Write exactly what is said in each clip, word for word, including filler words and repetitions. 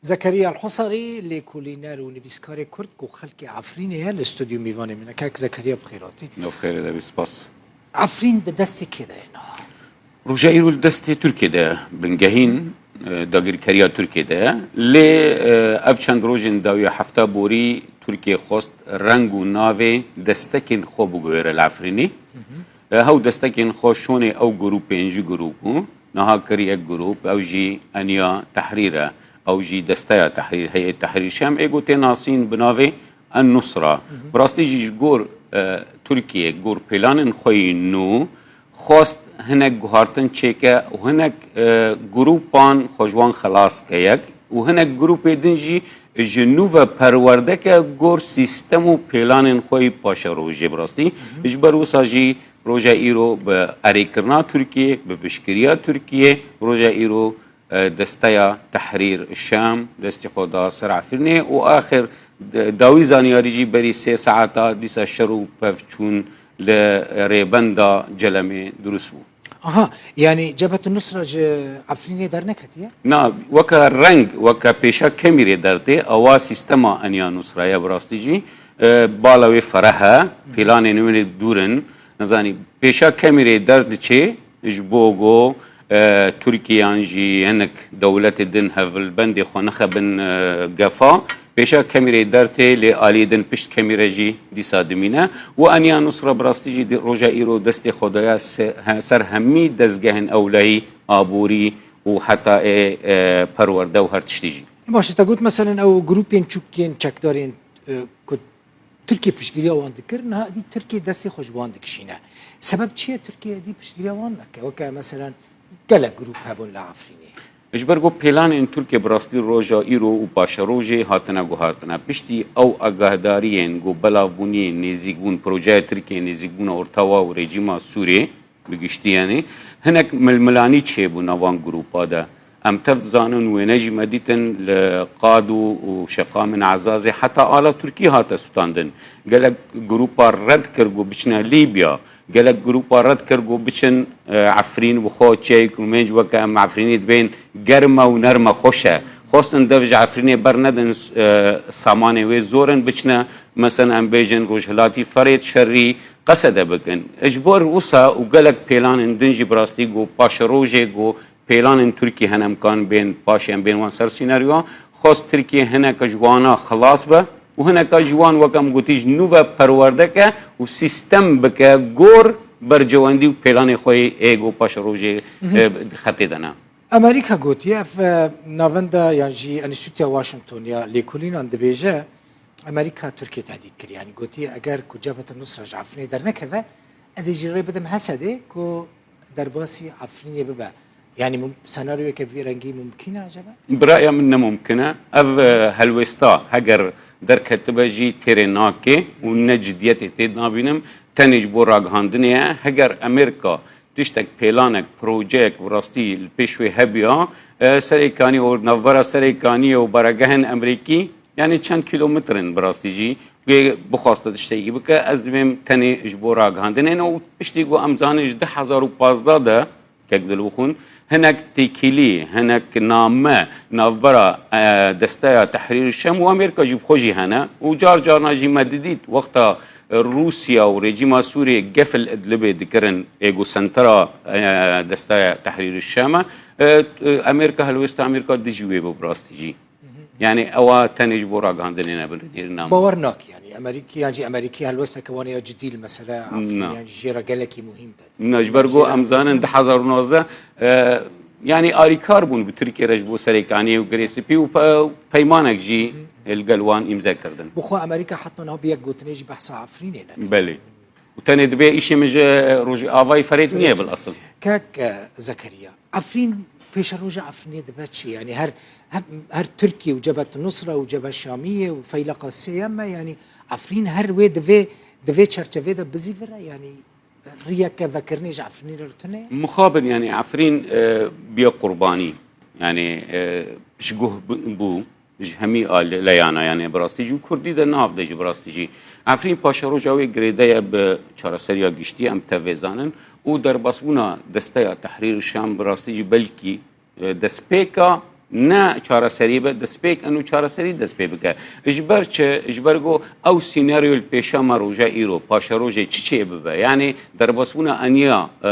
Zekeriya El-Husarî, lêkolîner û nivîskarê Kurd ku xelkê Efrînê ye, li stûdyo mîvanê min e. Kek Zekeriya, bi xêr hatî. Navxêrê de bî, spas. Efrîn di destê kê de ye niha? Roja îro li destê Tirkiyê de ye. Bingehîn, e, dagirkeriya Tirkiyê de ye. Lê, e, ev çend rojên dawiya hefta borî Tirkiye xwest reng û navê destekên xwe biguhêre li Efrînê. E, hew destekên xwe şonê ew grûpên ji grûp bû. Niha kir yek grûp, ew jî Eniya Tehrîr e. Ew jî Desteya Tehrîr, Heyet Tehrîr Şam, ê ku tê nasîn bi navê En-Nusra. Bi rastî jî ji gor, e, Tirkiye, gor pêlanên xwe yî nû, xwest hinek guhartin çêke û hinek, e, grûpan xwe ji wan xelas ke yek û hinek grûpê din jî ji nû ve perwerde ke gor sîstem û pêlanên xwe yî paşerojê bi rastî. Ji ber wisa jî roja îro bi erêkirina Tirkiyê, bi piştgiriya Tirkiyê, roja îro, e, Desteya Tehrîr Şam destê xwe da ser Efrînê û axir d-, dawî zanyarî jî berî sê saeta dîsa şer û pevçûn li rêbenda Celemê dirust bû. Aha, yanî Cebhet Nusra ji Efrînê derneketiye? Na, weke reng, weke pêşa kemîrê dertê, ewa sîstema Eniya Nusra ye bi rastî jî. E, bala wê fereh e, pîlanên wê dûr in. Nizanî, pêşa kemîrê derdiçê ji bo go, e, Tirkiye yan jî hinek dewletê din hevilbendê xwe nexebin, e, gefa. Pêşa kemîrê dertê lê aliyê din pişt kemîre jî dîsa dimîne. Û Eniya Nusra bi rastî jî di roja îro destê xwe daya se-, he-, ser hemî dezgehên ewlehî, aborî û heta ê, e, perwerde û her tiştî jî. Baş e, te got meselen ew grûpên çûkên çekdarên, e, ku Tirkiye piştgiriya wan dikir, niha êdî Tirkiye destê xwe ji wan dikişîne. Sebeb çi ye Tirkiye êdî piştgiriya wan neke? Weke meselen gelek grûp hebûn li Efrînê. Ji ber ku pêlanên Tirkiye bi rastî roja îro û paşerojê hatine guhartine. Piştî ew agahdariyên ku belavbûniyê nêzîkbûn, projeya Tirkiye nêzîkbûna ortawa û rejîma Sûrê, bi giştî, yanî hinek milmilanî çêbû nav van grûpa de. Em tev dizanin, wêne jî me dîtin li Qado û şeqamên Ezazê heta ala Tirkî hate sûtandin. Gelek grûpa red kir ku biçine Lîbya. Gelek grûpa red kir ku biçin, e, Efrîn, bi xwe çiyayê kurmênc weke em Efrînê dibên germ e û nerm e, xweş e. Xwestin dev ji Efrînê bernedin, e, samanê wê zor in, biçine, meselen em bêjin Rojhilatî Ferêt, Şerî, Qesede bikin. Ji bo wisa û gelek pêlanên din jî bi rastî ku paşerojê ku pêlanên Tirkî hene, em kan bên paşê em bên wan ser sînaryoya, xwest Tirkiye hineka ji wana xilas be û hineka ji wan, wek em gotî, ji nû ve perwerde ke û sîstem bike gor bercewendî û pêlanê xwe yê ku paşerojê, e, xetê de ne. Amerîka gotiye, ev, e, navenda yan jî Enstîtuya Washington ya Lêkolînan dibêje, Amerîka Tirkiye tehdît kiriye. Yanî gotiye, eger ku Cebhet Nusra ji Efrînê dernekeve, ez ê jî rê bidim Hesedê ku derbasî Efrînê bibe. Yanî mum-, senaryoyeke vî rengî mumkîn e acaba? Bi raya min ne mumkin e. Ev, e, helwêsta heger derketibe jî têrê nake û ne cidiyetê tê nabînim. Tenê ji bo ragihandinê ye. Heger Amerîka tiştek, pêlanek, projeyek bi rastî li pêş wê hebiya, e, Serêkanî û navbera Serêkaniyê û baregehên Amerîkî, yanî çend kîlometre in bi rastî jî, wê bixwaste tiştekî bike, ez dibêm tenê ji bo ragihandinê ne û piştî ku em zanin ji du hezar û pazdeh de, kek dilbixwin, hinek têkilî, hinek name navbera, e, Desteya Tehrîr Şem û Amerîka jî bi xwe jî hene û car carna jî me didît wexta Rûsya û rejîma Sûriyê gef li Idlibê dikirin, ê ku sentera, e, Desteya Tehrîr Şam e, e, Amerîka, helwêsta Amerîka dijî wê bû bi rastî jî. Yanî ewa tenê ji bo ragihandinê ne, binêrin nam. Bawer nake, yanî Amerîkî, yan jî Amerîkî helwesteke wan ya cidî li meseleya Efrînê, yan jî jê re gelekî muhîm be. Na, ji ber ku em zanin du hezar û nozdeh, e, yanî alîkar bûn bi Tirkiye re ji bo Serêkaniyê û Girê Spî û pe-, peymanek jî li gel wan îmze kirdin. Bi xwe Amerîka heta niha bi yek gotinê jî behsa Efrînê nekir. Belê. Û tenê dibê îşê min ji Rojavayê Ferêt niye bilasil. Kek, e, Zekeriya, Efrîn, pêşeroja Efrînê dibe çi? Yanî her, her, her Tirkiye û Cebhet Nusra û Cebhe Şamiyê û Feyleqa Sê ye me, yanî Efrîn her wê di vê, di vê çerçevê de bizîvire, yanî riyeke vekirinê ji Efrînê re tune ye? Mixabin, yanî Efrîn, e, biye qurbanî. Yanî, e, piştguh bû ji hemî al-, leyana, yanî bi rastî jî û Kurdî de nav de jî bi rastî jî. Efrîn paşeroja wê girêde ye bi çareseriya giştî, em tev vê zanin û derbasbûna Desteya Tehrîr Şam bi rastî jî belkî, e, destpêka ne çareserî be, destpêk eno çareserî dest pê bike. Ji ber çi? Ji ber ku ew sînaryo li pêşa me roja îro, paşerojê çi çê bibe? Yanî derbasbûna eniya, e,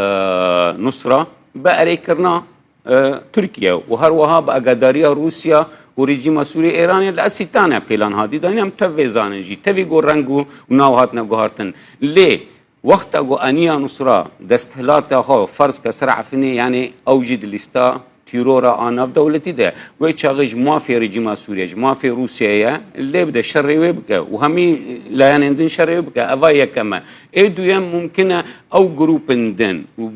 Nusra bi erêkirina, e, Tirkiye û her wiha bi agadariya Rûsya û rejîma Sûriyê Îranê li Esîtane pêlan hatî danîn. Em tev vê zanin jî, tevî ku reng û nav hatine guhartin. Lê wexta ku eniya Nusra desthilata xwe ferz ke ser Efrînê, yanî ew jî di lîsta tîrora a navdewletî de, wê çaxê ji mafê rejîma Sûriyê, ji mafê Rûsyayê ye, lê bide şerê wê bike û hemî layanên din şerê wê bike. Eva yekem e. Ê duyem mumkin e ew grûpên din û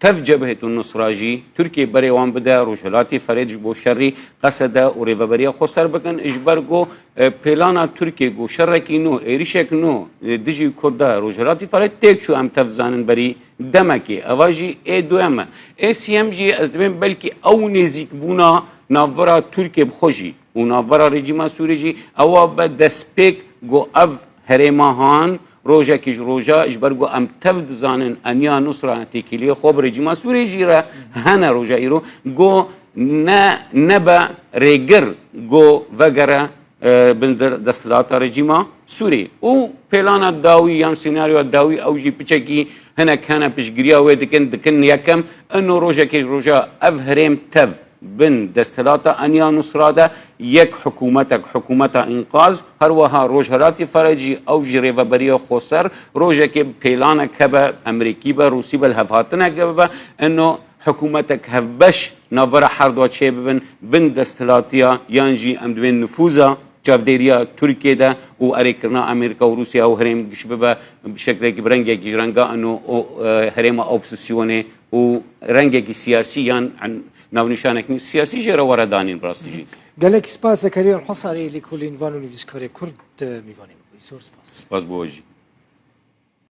tev Cebhêt û Nusra jî Tirkiye berê wan bide, Rojhilatê Ferêt ji bo şerî qesede û rêveberiya xweser bikin, ji ber ku, e, pêlana Tirkiye ku şerekî nû, êrişek nû, e, dijî Kurda Rojhilatê Ferêt têk çû, em tev zanin berî demekê. Eva jî ê duyem e. Ê siyem jî ez dibêm belkî ew nêzîkbûna navbera Tirkiye bi xwe jî û navbera rejîma Sûriyê jî ewa be destpêk ku ev herêma han rojekî ji roja, ji ber ku em tev dizanin eniya Nusra têkiliyê xwe bi rejîma Sûriyê jî re hene roja îro, ku ne, nebe rêgir ku vegere, e, bin der-, desthilata rejîma Sûriyê. Û pêlana dawî yan senaryoya dawî ew jî piçekî hinek hene piştgiriya wê dikin, dikin yekem, ino rojekê ji roja ev herêm tev bin desthilata eniya Nusra de yek hikûmetek, hikûmeta înqaz, her wiha Rojhilatê Ferêt jî ew ji rêveberiya xweser rojekê pêlanek hebe, Emerîkî be, Rûsî be, li hevhatinek hebe, ino hikûmetek hevbeş navbera her dua çê bibin, bin desthilatiya yan jî em dibên nifûza çavdêriya Tirkiye de û erêkirina Amerîka û Rûsya û herêm giş bibe, bi şeklekî, bi rengekî ji renga ino o, e, herêma opozîsyonê û rengekî siyasî yan en-, navnîşanekî siyasî jê re were danîn bi rastî jî. Gelek spas Zekeriya Hesarî, lêkolîn van û nivîskarê Kurd, e, mîvanê me bû. Zor spas. Spas bo we jî.